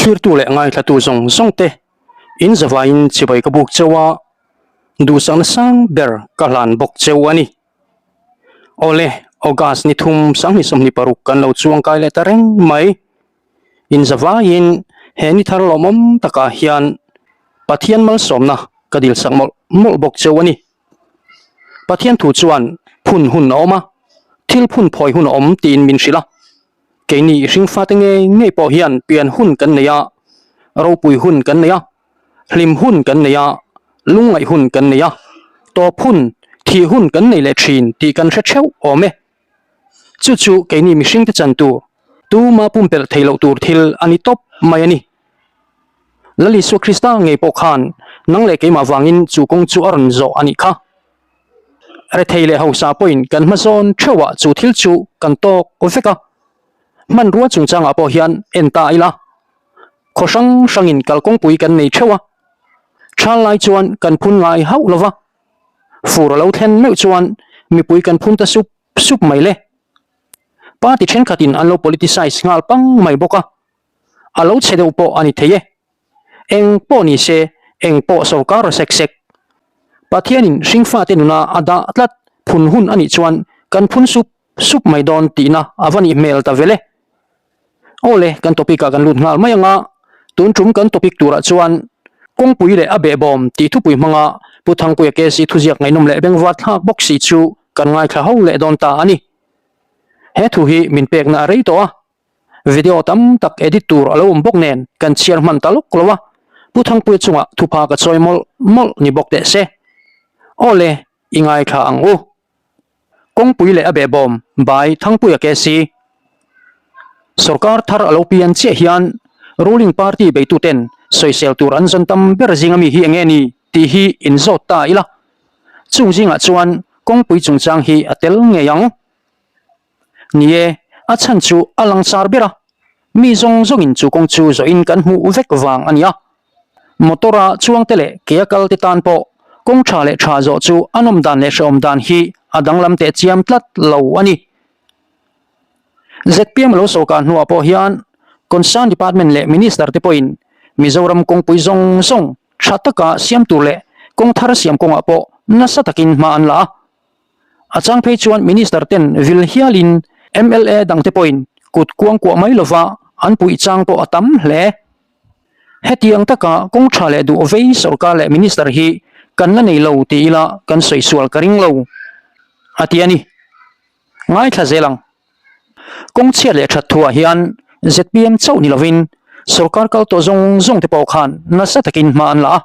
Thlirtu leh ngaithlatu zawng zawng te in zavaiin chibai ka buk cheu a, duhsakna sang ber ka hlan bawk cheu a ni. Awle, August ni thum sanghnih 26 kan lo chuangkai leh ta reng mai. In zavaiin he ni thar lawmawm takah hian Pathian malsawmna ka dilsak mawlh mawlh bawk cheu a ni. Pathian thu chuan phun hun a awm a, thil phun phawi hun a awm tiin min hrilh a. Keini hringfate ngei ngei pawh hian pian hun kan nei a, ropui hun kan nei a, hlim hun kan nei a, lungngaih hun kan nei a, tawp hun, thih hun kan nei leh thin tih kan hre theuh awm e. Chu chu keini mihringte chan tur, tuma pumpelh thei loh tur thil a ni tawp mai a ni. Lal Isua Krista ngei pawh khan nang leh keimah vangin chu kawng chu a rawn zawh a nih kha. Rethei leh hausa pawhin kan hmazawn theuhah chu thil chu kan tawk vek a. Hmanrua chungchangah pawh hian en ta ila, khaw hrang hrangin kalkawngpui kan nei theuh a. Thal lai chuan kan phun ngai hauh lo va, fur a lo thlen meuh chuan mipui kan phun ta sup sup mai le. Party thenkhatin an lo politicize nghal pang mai bawk a, a lo chhe deuh pawh a ni thei e. Eng pawh ni se, eng pawh sawrkar a sek sek. Pathianin hringfate nuna a dah tlat phun hun a nih chuan kan phun sup sup mai dawn tihna a va nih hmel ta vel e. Aw le, kan topic ah kan lut nghal mai ang a, tun tum kan topic turah chuan kawngpui leh a behbawm tih thupui hmanga Pu Thangpuia KC thuziak ngaihnawm leh bengvar thlak bawk si chu kan ngaithla ho leh dawn ta a ni. He thu hi min pekna a rei tawh a. Video tam tak edit tur a lo awm bawk nen kan chhiar hman ta lawk lo a, Pu Thangpuia chungah thupha ka chawi mawlh mawlh ni bawk teh se. Aw le, i ngaithla ang u. Kawngpui leh a behbawm by Thangpuia KC. Sorkar thar a lo pian chiah hian ruling party beituten sawisel tur an zawn tam ber zing ami hi eng nge ni tih hi inzawt ta ila. Chung zingah chuan kawngpui chungchang hi a tel ngei ang. Ni e, a chhan chu a langsar ber a, mi zawng zawngin chu kawng chu zawhin kan hmuh vek vang a ni a. Motor-a chuangte leh kea kalte tan pawh kawng tha leh tha zawh chu a nawm dan leh hrehawm dan hi a danglam teh chiam tlat lo a ni. Zpm lo sawrkar hnuah pawh hian Concern Department leh Minister te pawhin Mizoram kawngpui zawng zawng tha taka siam tur leh kawng thar siam kawngah pawh nasa takin hma an la a. A chang phei chuan Minister ten vil hialin mla dangte pawhin kut kuangkuah mai lova an puih chang pawh a tam hle. Hetiang taka kawng tha leh duh vei sorkar leh Minister hi kan la nei lo ti ila kan sawi sual ka ring lo, a ti a ni. Ngaithla zel ang. Kawng chhiat leh that thuah hian zpm chauh ni lovin sorkar kal tawh zawng zawng te pawh khan nasa takin hma an la a.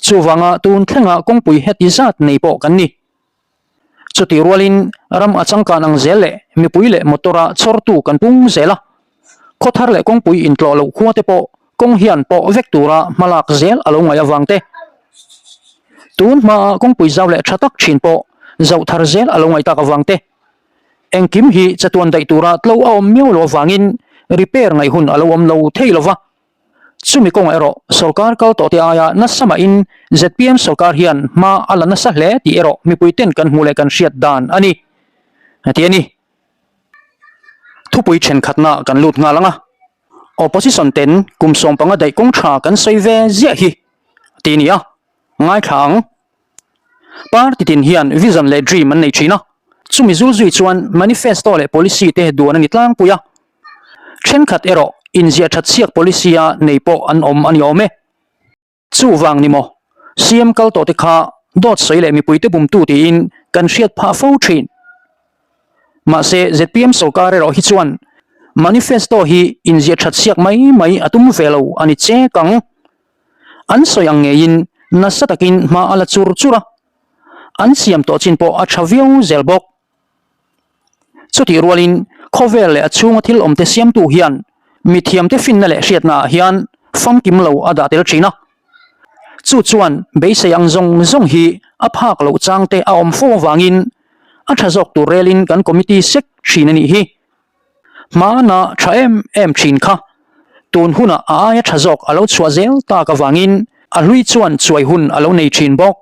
Chuvanga tun thlenga kawngpui heti zat nei pawh kan ni. Chutih rualin ram a changkan ang zel leh mipui leh motor-a chhawrtu kan pung zel a. Khawthar leh kawngpui intlawh loh khua te pawh kawng hian pawh vek tura hmalak zel a lo ngaih avang te. Tun hmaa kawngpui zau leh tha tak thin pawh zauh thar zel a lo ngaih tak avang te. Engkim hi chatuan daih tura tlo a awm miau lo avangin repair ngaih hun a lo awm lo thei lo va. Chumi kawngah erawh sorkar kal tawhte aia nasa mahin zpm sorkar hian hma a la nasa hle tih erawh mipuiten kan hmuh leh kan hriat dan a ni, a ti a ni. Thupui thenkhatna kan lut nghal ang a, Opposition ten kum 15 daih kawng tha kan sawi ve ziah hi ti a ni a, ngaithla ang. Party tin hian vision leh dream an nei thin a, chumi zul zui chuan manifesto leh policy te duan a ni tlangpui a. Thenkhat erawh inziah that chhiak policy a nei pawh an awm a ni awm e. Chuvang ni maw, CM kal tawh te kha dawt sawi leh mipuite bumtu tiin kan hriat phah fo thin. Mahse zpm sorkar erawh hi chuan manifesto hi inziah that chhiak mai mai a tum ve lo a ni chek ang. An sawi ang ngeiin nasa takin hma a la chur chur a, an siam tawh chin pawh a tha viau zel bawk. Chutih rualin khawvel leh a chhunga thil awmte siamtu hian mithiamte finna leh hriatnaah hian famkim lo a dah tel thin a. Chu chuan beisei ang zawng zawng hi a phak loh changte a awm fo avangin a tha zawk tur relin kan committee sek thin a nih hi. Hmana tha em em thin kha. Tun hunah a aia tha zawk a lo chhuah zel tak avangin a hlui chuan chuai hun a lo nei thin bawk.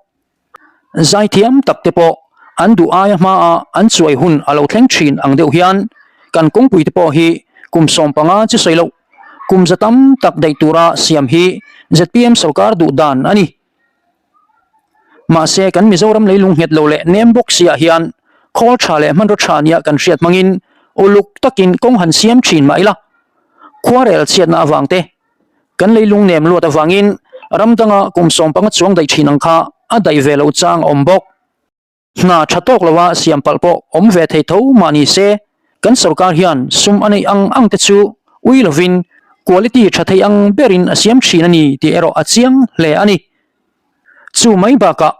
Zaithiam tak te pawh an duh aia hmaa an chuai hun a lo thleng thin ang deuh hian kan kawngpui te pawh hi kum 15 chu sawi loh, kum za tam tak daih tura siam hi zpm sorkar duh dan a ni. Mahse kan Mizoram leilung nghet lo leh nem bawk siah hian khawl tha leh hmanraw tha nia kan hriat hmangin uluk takin kawng han siam thin mah ila, khuarel chhiatna avang te, kan leilung nem luat avangin ram danga kum 15 chuang daih thin ang kha a daih ve lo chang a awm bawk. Hna tha tawk loa siam palh pawh awm ve thei tho mah ni se, kan sorkar hian sum a neih ang ang te chu ui lovin quality tha thei ang berin a siam thin a ni tih erawh a chiang hle a ni. Chu mai bakah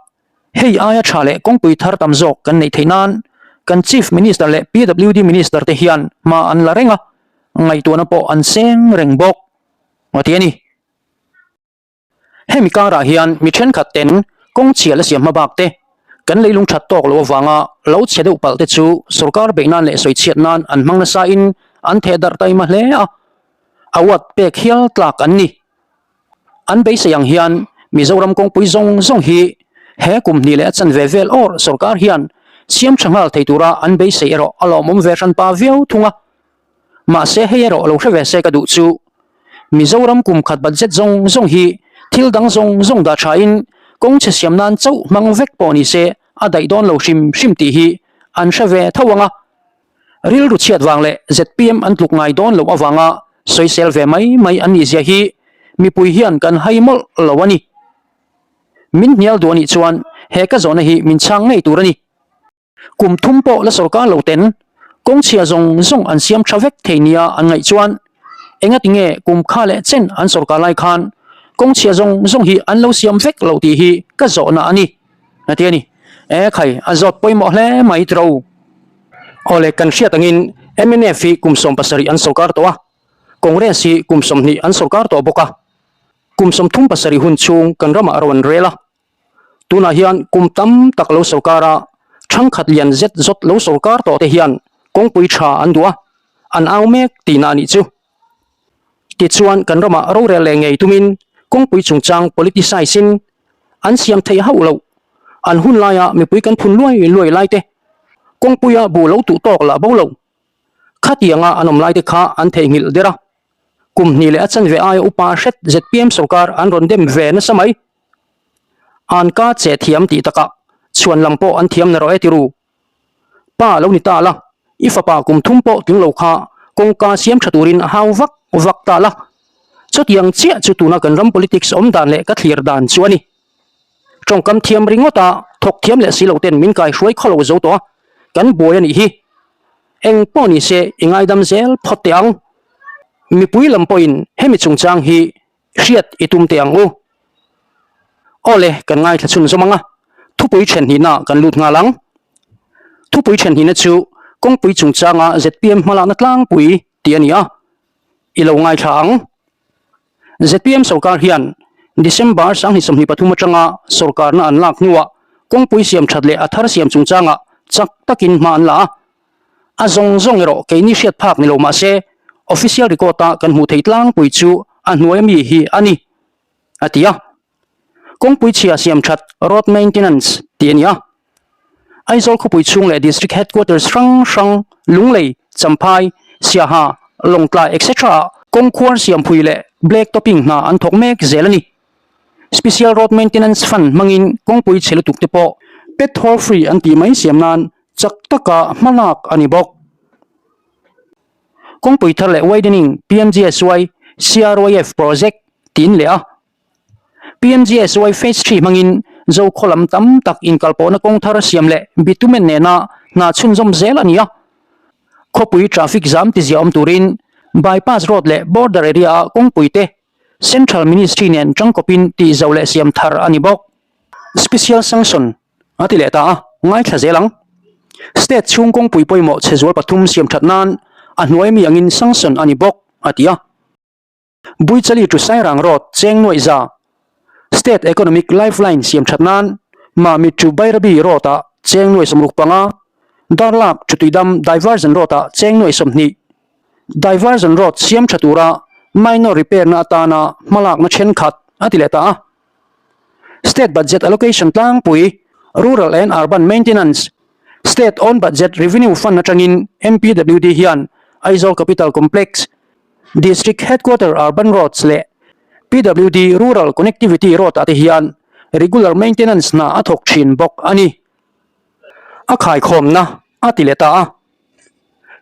hei aia tha leh kawngpui thar tam zawk kan neih theih nan kan Chief Minister leh PWD Minister te hian hma an la reng a, ngaihtuahna pawh an seng reng bawk a ti a ni. Hemi karah hian mi thenkhat ten kawng chhia la siam hma bak te, kan leilung that tawk loh avanga lo chhe deuh palh te chu sorkar beih nan leh sawi chhiat nan an hmang nasa in an theh darh taima hle a, award pek hial tlak an ni. An beisei ang hian Mizoram kawngpui zawng zawng hi he kum hnih leh a chanve vel awr sorkar hian siam tha nghal thei tura an beisei erawh a lawmawm ve hranpa viau thung a. Mahse hei erawh lo hre ve se ka duh chu Mizoram kum khat budget zawng zawng hi thil dang zawng zawng dah tha in kawng chhe siam nan chauh hmang vek pawh ni se a daih dawn lo hrim hrim tih hi an hre ve tho ang a. Rilru chhiat vang leh zpm an tluk ngai dawn loh avanga sawisel ve mai mai an nih zia hi mipui hian kan hai mawlh lo a ni. Min hnial duh a nih chuan he ka zawhna hi min chhang ngei tur a ni. Kum thum pawh la sorkar lo ten kawng chhia zawng zawng an siam tha vek thei nia an ngaih chuan engati nge kum kha leh chen an sorkar lai khan kawng chhia zawng zawng hi an lo siam vek lo tih hi ka zawhna a ni a ti a ni. E khai a zawt pawimawh hle mai tiro. Awle kan hriat angin mnf hi kum 17 an sorkar tawh a, Congress hi kum 20 an sorkar tawh bawk a, kum 37 hun chhung kan ramah ro an rel a. Tunah hian kum tam tak lo sorkar a, thangkhat lian zet zawt lo sorkar tawh te hian kawngpui tha an duh a, an au mek tihna a nih chu. Tichuan kan ramah rorel leh ngei tumin kawngpui chungchang politicize in an siam thei hauh loh. An hun laia mipui kan phun luai luai lai te, kawngpuia buh lo tuh tawk lah bo lo. Khatianga an awm lai te kha an theihnghilh der a. Kum hnih leh a chanve aia upa hret zpm sorkar an rawn dem ve nasa mai. An ka che thiam tih takah chhuan lam pawh an thiam narawh e tiru. Pa lo ni ta la, i fapa kum thum pawh tling lo kha kawngka siam tha turin a hau vak vak ta la. Chutiang chiah chu tuna kan ram politics awm dan leh ka thlir dan chu a ni. Tawngkam thiam ringawta thawk thiam leh si lo ten min kaihruai khaw lo zo tawh a, kan buai a nih hi. Eng pawh ni se i ngaidam zel phawt teh ang. Mipui lam pawhin hemi chungchang hi Hriat i tum teh ang u. Awle, kan ngaithla chhun zawm ang a, thupui then hnihna kan lut nghal ang. Thupui then hnihna chu kawngpui chungchanga zpm hmalakna tlangpui tih a ni a, i lo ngaithla ang. Zpm sorkar hian December 2023 atanga sorkarna an lak hnuah kawngpui siam that leh a thar siam chungchangah chak takin hma an la a. A zawng zawng erawh keini hriat phak ni lo mah se, official record-a kan hmuh theih tlangpui chu a hnuai ami hi a ni, a ti a. Kawngpui chhia siam that, road maintenance, tih a ni a. Aizawl khawpui chhung leh district headquarters hrang hrang, Lunglei, Champhai, Siaha, Lawngtlai etc. Ah kawngkhuar siamphui leh black topping hna an thawk mek zel a ni. Special road maintenance fund hmangin kawngpui chhe lutuk te pawh petrol free an tih mai siam nan chak taka hmalak a ni bawk. Kawngpui thar leh widening PMGSY CRYF project tiin leh a. PMGSY Phase Three hmangin Zokhaw lam tam tak inkalpawhna kawng thar siam leh bitumen nena hna chhunzawm zel a ni a. Khawpui traffic zam tizia awm turin bypass road leh border area-a kawngpui te Central Ministry nen tangkawpin tihzauh leh siam thar a ni bawk. Special Sanction A ti leh ta a, ngaithla zel ang. State chhung kawngpui pawimawh chhe zual pathum siam that nan a hnuai mi angin sanction a ni bawk, a ti a. Buichali to Sairang Road cheng nuaih za State Economic Lifeline siam that nan Mamit to Bairabi Road ah cheng nuaih 65, Darlak to Tuidam Diversion Road ah cheng nuaih 20, Diversion Road siam tha tura Minor repair na atana hmalakna thenkhat a ti leh ta a. State budget allocation tlangpui, Rural and Urban Maintenance, State own budget revenue fund atangin MPWD hian Aizawl Capital Complex, District Headquarter Urban Roads leh PWD Rural Connectivity Road ah te hian regular maintenance hna a thawk thin bawk a ni. A khaikhawmna a ti leh ta a.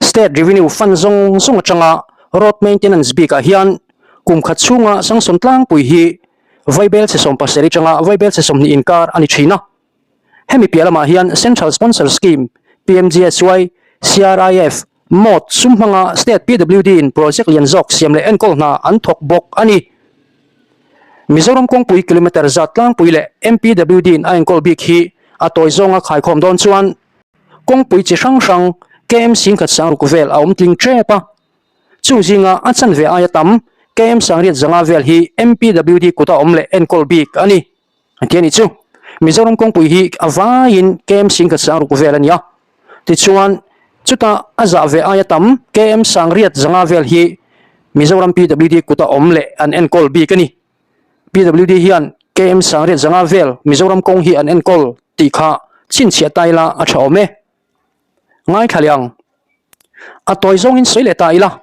State Revenue Fund zawng zawng atanga road maintenance bikah hian kum khat chhunga sanction tlangpui hi vaibel chhe 70 atanga vaibel chhe 20 inkar a ni thin a. Hemi piah lamah hian Central Sponsor Scheme, PMGSY, CRIF, mod sum hmanga State PWD in project lian zawk siam leh enkawl hna an thawk bawk a ni. Mizoram kawngpui kilometre zat tlangpui leh MPWD in a enkawl bik hi a tawi zawnga khaikhawm dawn chuan Kawngpui chi hrang hrang KM singkhat sangruk vel a awm tling tep a, chung zinga a chanve aia tam KM sangriat zanga vel hi MPWD kuta awm leh enkawl bik a ni. Ti a nih chu, Mizoram kawngpui hi a vaiin KM singkhat sangruk vel a ni a, tichuan chuta a zah ve aia tam KM sangriat zanga vel hi Mizoram PWD kuta awm leh an enkawl bik a ni. PWD hian KM sangriat zanga vel Mizoram kawng hi an enkawl tih kha chhinchhiah ta ila a tha awm e. Ngaithla leh ang. A tawi zawngin sawi leh ta ila.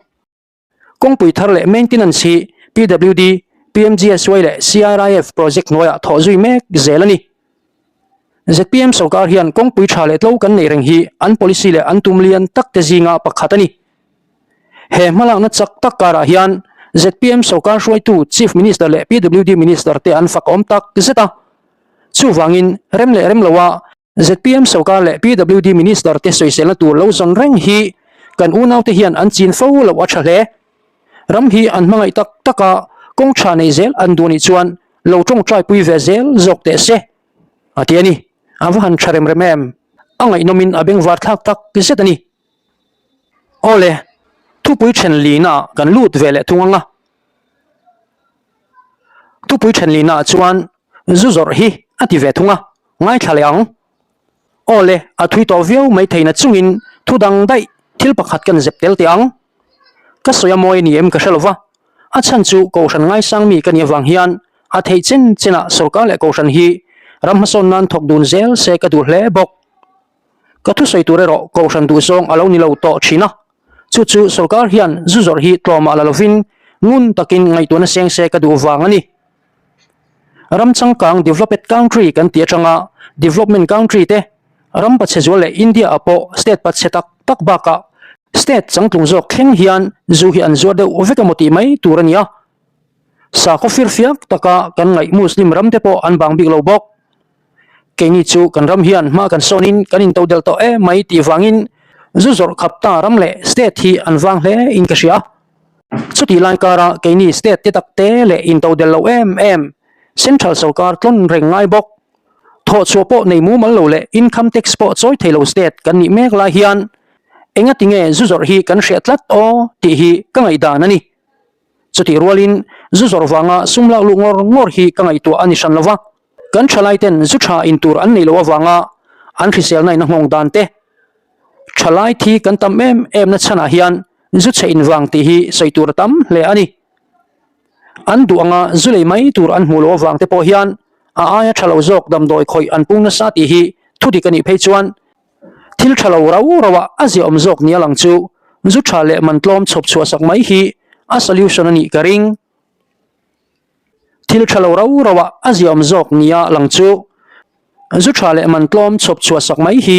Kawngpui thar leh maintenance hi PWD, PMGSY leh CRIF project hnuaiah thawh zui mek zel a ni. Zpm sorkar hian kawngpui tha leh tlo kan neih reng hi an policy leh an tum lian tak te zinga pakhat a ni. He hmalakna chak tak karah hian zpm sorkar hruaitu Chief Minister leh PWD Minister te an fak awm tak zet a. Chuvangin rem leh rem loa zpm sorkar leh PWD Minister te sawiselna tur lo zawn reng hi kan unaute hian an chin fo loh a tha hle. Ram hi an hmangaih tak tak a, kawng tha nei zel an duh nih chuan lo tawngtai pui ve zel zawk teh se a ti a ni. A va han tha rem rem em? A ngaihnawmin a bengvar thlak tak zet a ni. Awle, thupui then lina kan lut ve leh thung ang a. Thupui then lina chuan zu zawrh hi a ti ve thung a, ngaithla leh ang. Awle, a thui tawh viau mai theihna chungin thu dang daih thil pakhat kan zep tel teh ang. Ka sawi a mawi a ni em ka hre lova, a chhan chu Kohhran ngaisang mi ka nih avang hian a theih chen chenah sorkar leh Kohhran hi ram hmasawn nan thawk dun zel se ka duh hle bawk. Ka thusawi tur erawh Kohhran duhzawng a lo ni lo tawh thin a, chu chu sorkar hian zu zawrh hi tlawmah la lovin ngun takin ngaihtuahna seng se ka duh vang a ni. Ram changkang developed country kan tih atanga development country te, ram pachhe zual leh India ah pawh state pachhe tak tak bakah state changtlung zawk thleng hian zu hi an zuar deuh vek emaw tih mai tur a ni a. Sakhaw firfiak taka kan ngaih Muslim ram te pawh an bang bik lo bawk. Keini chu kan ram hian hma kan sawnin kan intodelh tawh em mai tih vangin zu zawrh khap ta ram leh state hi an vang hle in ka hria. Chutih lai kara keini state te tak te leh intodelh lo em em central sorkar tlawn reng ngai bawk. Thawhchhuah pawh nei mumal lo leh income tax pawh chawi thei lo state kan nih mek lai hian engati nge zu zawrh hi kan hriat tlat aw tih hi ka ngaihdan a ni. Chutih rualin zu zawrh vanga sum lak luh ngawr ngawr hi ka ngaihtuah a ni hran lova. Kan thalaiten zu tha in tur an neih loh avanga an hriselna in a nghawng dan te, thalai thi kan tam em em na chhanah hian zu chhe in vang tih hi sawi tur a tam hle a ni. An duh anga zu lei mai tur an hmuh loh avang te pawh hian a aia tha lo zawk damdawi khawih an pung nasa tih hi thudik a nih phei chuan thil tha lo rau rauah a ziaawm zawk nia lang chu zu tha leh man tlawm chhawp chhuah sak mai hi a solution a nih ka ring. Thil tha lo rau rauh ah a ziaawm zawk nia lang chu zu tha leh man tlawm chhawp chhuah sak mai hi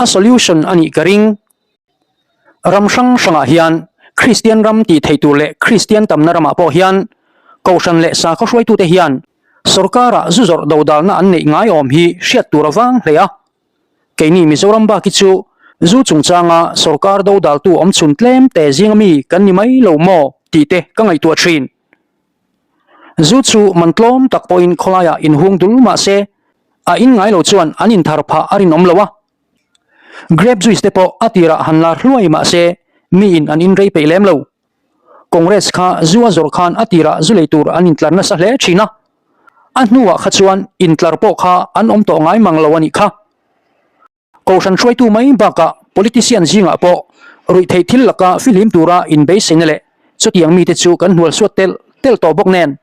a solution a nih ka ring. Ram hrang hrangah hian Kristian ram tih theih tur leh Kristian tamna ramah pawh hian Kohhran leh sakhaw hruaitute hian sorkarah zu zawrh dodalna an neih ngai awm hi hriat tur a vang hle a. Keini Mizoram bak hi chu zu chungchanga sorkar dodaltu awm chhun tlem te zinga mi kan ni mai lo maw tih te ka ngaihtuah thin. Zu chu man tlawm tak pawhin khawlaiah inhung dul mah se, a in ngai lo chuan an inthar phah a rinawm lo a. Grape juice te pawh a tirah han lar hluai mah se, miin an in rei peih lem lo. Congress kha zu a zawrh khan a tirah zu lei tur an intlar nasa hle thin a, a hnuah kha chuan intlar pawh kha an awm tawh ngai mang lo a nih kha. Kohhran hruaitu mai bakah politician zingah pawh ruihtheih thil laka fihlim tura inbeiseina leh Chutiang mite chu kan hnual suat telh telh tawh bawk nen.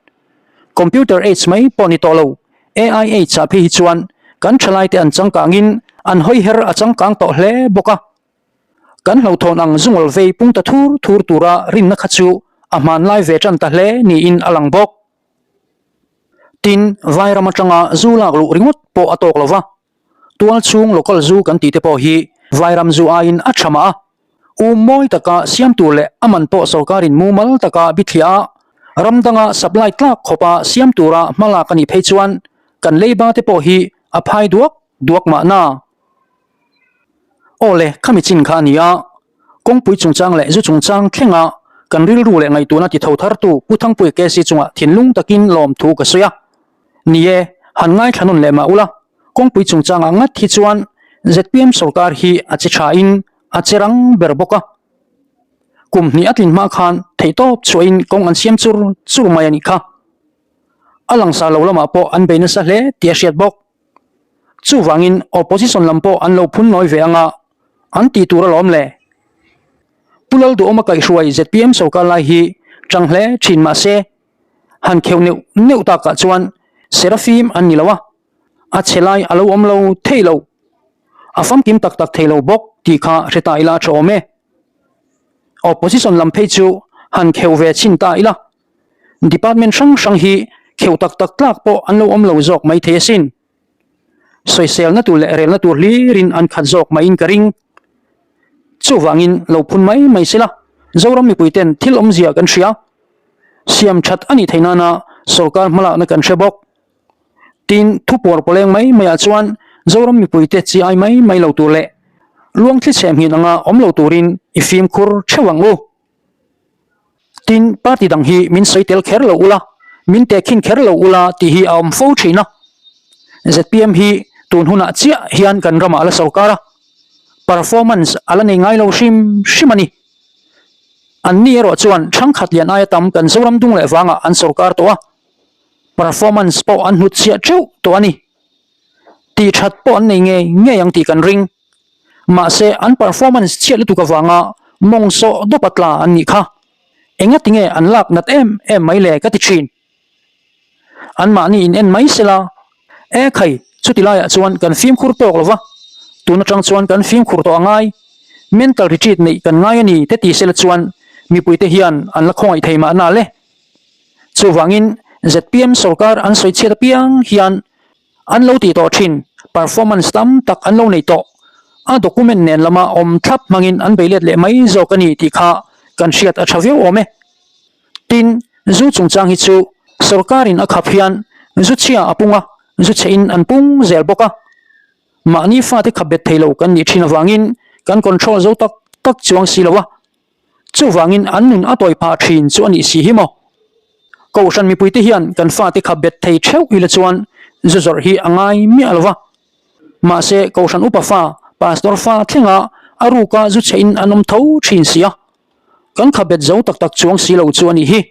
Computer age mai pawh ni tawh lo, AI age ah phei hi chuan kan thalaite an changkangin an hawiher a changkang tawh hle bawk a. Kan hlauhthawn ang zungawl vei pung ta thur thur tura rinna kha chu a hmanlai ve tan ta hle niin a lang bawk. Tin, Vairam atanga zu lak luh ringawt pawh a tawk lo va, tual chhung local zu kan tih te pawh hi Vairam zu aiin a tha mah a, um mawi taka siam tur leh a man pawh sorkarin mumal taka bithliah a, ram danga supply tlak khawpa siam tura hmalak a nih phei chuan kan leiba te pawh hi a phai duak duak mahna. Aw le, khami chin kha a ni a, kawngpui chungchang leh zu chungchang thlenga kan rilru leh ngaihtuahna ti tho thartu Pu Thangpuia KC chungah thinlung takin lawmthu ka sawi a. Ni e, han ngaithla nawn leh mah ula, kawngpui chungchangah ngat hi chuan zpm sorkar hi a che thain a che rang ber bawk a. Kum hnih a tlin hma khan theihtawp chhuahin kawng an siam chur chur mai a nih kha. A langsar lo lamah pawh an bei nasa hle tih a hriat bawk. Chuvangin opposition lam pawh an lo phun nawi ve anga an tih tur alawm le. Pu Lalduhawma kaihhruai zpm sorkar lai hi tang hle thin mah se, han kheuh neuh neuh takah chuan Seraphim an ni lo a, a chhe lai a lo awm lo thei lo, a famkim tak tak thei lo bawk tih kha hre ta ila a tha awm e. Opposition lam phei chu han kheuh ve chhin ta ila. Department hrang hrang hi kheuh tak tak tlak pawh an lo awm lo zawk mai thei asin. Sawiselna tur leh relna tur hlirin an khat zawk maiin ka ring. Chuvangin lo phun mai mai sela, Zoram mipuiten thil awmzia kan hria. Siam that a nih theih nana sorkar hmalakna kan hre bawk. Tin, thupuar pawleng mai maiah chuan Zoram mipuite chi ai mai mai lo tur leh luangthli chhem hin anga awm lo turin i fimkhur theuh ang u. Tin, party dang hi min sawi tel kher lo ula, min tehkhin kher lo ula tih hi a awm fo thin a. Zpm hi tun hunah chiah hian kan ramah a la sorkar a, performance a la nei ngai lo hrim hrim a ni. Anni erawh chuan thangkhat lian aia tam kan Zoram dung leh vangah an sorkar tawh a, performance pawh an hnutchhiah teuh tawh a ni. Tih that pawh an nei ngei ngei ang tih kan ring. Mahse, an performance chhiat lutuk avanga mawng sawh dawp a tla an nih kha. Engati nge an lak nat em em mai le ka ti thin. Anmahni in en mai sela, E khai, chuti laiah chuan kan fimkhur tawk lo va, tun atang chuan kan fimkhur tawh a ngai, mental retreat neih kan ngai a ni te ti sela chuan mipuite hian an la khawngaih thei mahna le. Chuvangin zpm sorkar an sawi chhiat apiang hian An lo tih tawh thin, performance tam tak an lo nei tawh. A document nen lama awm thlap hmangin an bei let leh mai zawk a ni tih kha kan hriat a tha viau awm e. Tin, zu chungchang hi chu sorkarin a khap hian zu chhia a pung a, zu chhe in an pung zel bawk a. Mahni fate khap bet thei lo kan nih thin avangin kan control zo tak tak chuang si lo a. Chuvangin an nun a tawi phah thin chu a nih si hi maw? Kohhran mipuite hian kan fate kha bet thei theuh ila chuan zu zawrh hi a ngai miah lo va. Mahse, Kohhran upa fa, Pastor fa thlenga a ruka zu chhehin an awm tho thin si a. Kan kha bet zo tak tak chuang si lo chu a nih hi.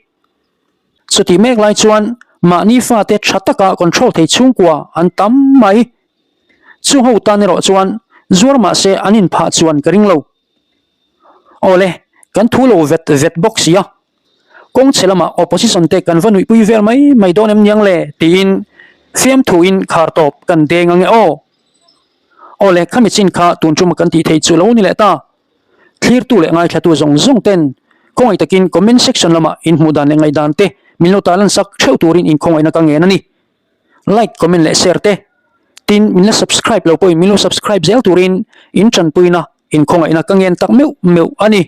Chutih mek lai chuan mahni fate tha taka control thei chhungkua an tam mai. Chu ho tan erawh chuan zuar mahse an inphah chuan ka ring lo. Awle, kan thu lo vet vet bawk si a, kawng chhe lamah opposition te kan va nuihpui vel mai mai dawn em niang le tiin fiamthuin khar tawp kan deng ange aw. Awle, khami chin kha tun tuma kan tih theih chu lo ni leh ta. Thlirtu leh ngaithlatu zawng zawng ten khawngaih takin comment section lamah inhmuh dan leh ngaihdan te min lo tarlan sak theuh turin inkhawngaihna ka ngen a ni. Like, comment leh share te. Tin, min la subscribe lo pawhin min lo subscribe zel turin in tanpuina, in khawngaihna ka ngen tak meuh meuh a ni.